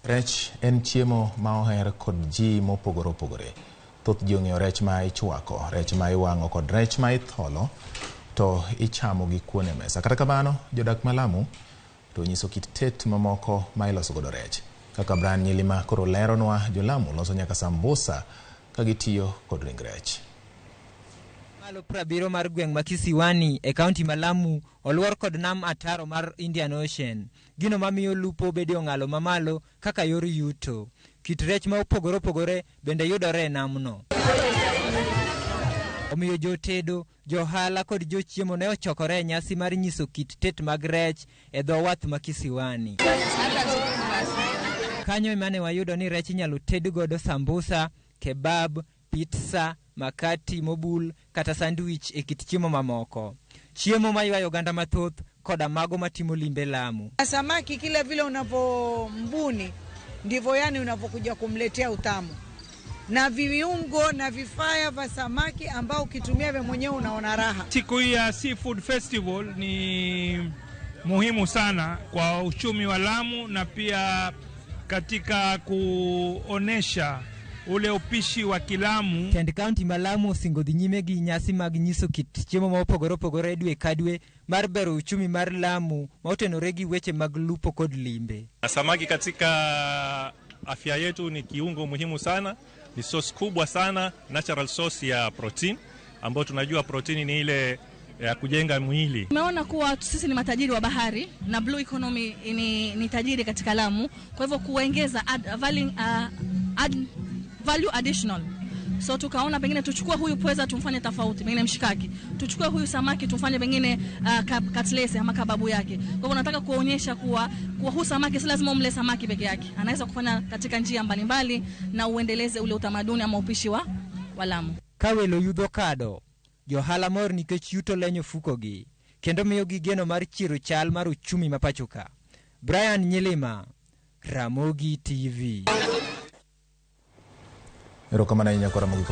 Rech en chiemo ma oher kod ji mopogore opogore. Thoth ji ong'eyo rech ma ichwako, rech ma iwang'o kod rech ma itholo to ichamo gi kuon e mesa. Kata kamano, jodak ma Lamu to onyiso kit tet mamoko ma iloso godo rech. Kaka Brian Nyilima koro leronwa, jo-Lamu loso nyaka sambusa ka gitiyo kod ring rech. Malo 70 mar gweng' ma Kisiwani e kaunti ma Lamu olwor kod nam ataro mar Indian Ocean, gino mamiyo lupo bedo e ong'alo mamalo kaka yor yuto. Kit rech ma opogore opogore bende yudore e namno. Omiyo jotedo, johala kod jochiemo ne ochokore e nyasi mar nyiso kit tet mag rech e dho wath ma Kisiwani. Kanyo ema ne wayudo ni rech inyalo ted godo sambusa, kebab, pizza, makati mobul kata sandwich e kit chiemo mamoko. Chiemo maywayo oganda mathoth koda mago matimo limbe Lamu. Samaki kila vile unavyombuni ndivyo yani unavyokuja kumletea utamu na viungo na vifaa vya samaki ambao ukitumia wewe mwenyewe unaona raha. Siku hii ya Seafood Festival ni muhimu sana kwa uchumi wa Lamu na pia katika kuonesha ule upishi wa Kilamu. Tend kaunti ma Lamu osingo dhi nyime gi nyasi mag nyiso kit chiemo ma opogore opogore dwe ka dwe mar bero uchumi mar Lamu ma otenore gi weche mag lupo kod limbe. Samaki katika afya yetu ni kiungo muhimu sana, ni source kubwa sana, natural source ya protein, ambayo tunajua protini ni ile ya kujenga mwili. Tumeona kuwa sisi ni matajiri wa bahari na blue economy ni tajiri katika Lamu, kwa hivyo kuongeza add value additional. So tukaona pengine tuchukue huyu pweza tumfanye tofauti, pengine mshikaki. Tuchukue huyu samaki tumfanye pengine katlesi ama kababu yake. Kwa hivyo nataka kuonyesha kuwa huyu samaki si lazima umle samaki peke yake. Anaweza kufanya katika njia mbalimbali na uendeleze ule utamaduni ama upishi wa Lamu. Ka welo yudho kado, johala mor nikech yuto lenyo fukogi, kendo miyogi geno mar chiero chal mar uchumi ma pacho ka. Brian Nyilima, Ramogi TV. Erokamano ahinya kora mogik.